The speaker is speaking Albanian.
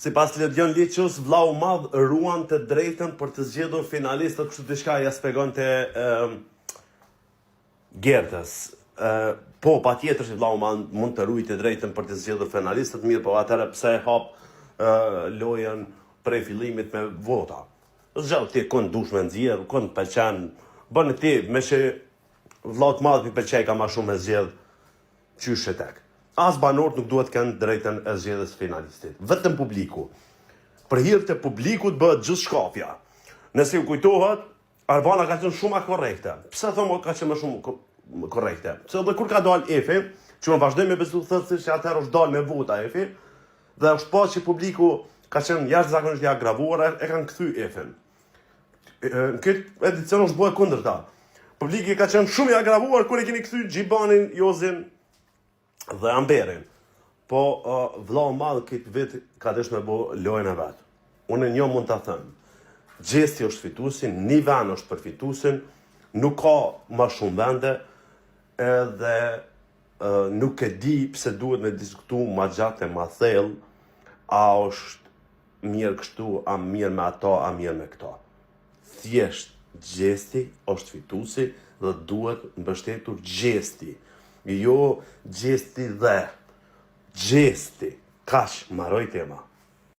Sipas Ledion Liços, vllau madh ruan të drejtën për të zgjedhur finalistët, kështu diçka ja shpjegonte Gertës. Po, patjetër që vllau madh mund të ruajë të drejtën për të zgjedhur finalistët, mirë, po atëherë pse e hap lojën prej fillimit me vota. Zgjedh ti kon dush me nxjerr, kon të pëlqen, bën ti me që vllaut madh i pëlqej ka më shumë me zgjedh Qysh e tek. As banorët nuk duhet të kenë drejtën e zgjedhjes së finalistit. Vetëm publiku. Për hir të publikut bëhet gjithçkafja. Nëse ju kujtohet, Arbana ka qenë shumë ma korrekte. Pse them ka qenë më shumë korrekte? Se edhe kur ka dalë Efi, që unë vazhdoj me besu thellësisht që atëherë është dalë me vota Efi, dhe është pa që publiku ka qenë jashtëzakonisht i agravuar, e kanë kthy Efin. Në këtë edicion është bo e kundërta. Publiki ka qenë shumë i agravuar kur e keni kthy Gjibanin, Jozin dhe Amberin. Po uh, vllau madh këtë vit ka desh me bo lojën e vet. Unë një mund ta them. Gjesti është fituesi, një vend është për fituesin, nuk ka ma shumë vende, edhe uh, nuk e di pse duhet me diskutu ma gjatë e ma thellë, a është mirë kështu, a mirë me ato, a mirë me këto. Thjesht, Gjesti është fituesi dhe duhet mbështetur Gjesti. Jo Gjesti dhe. Gjesti. Kaq, mbaroi tema.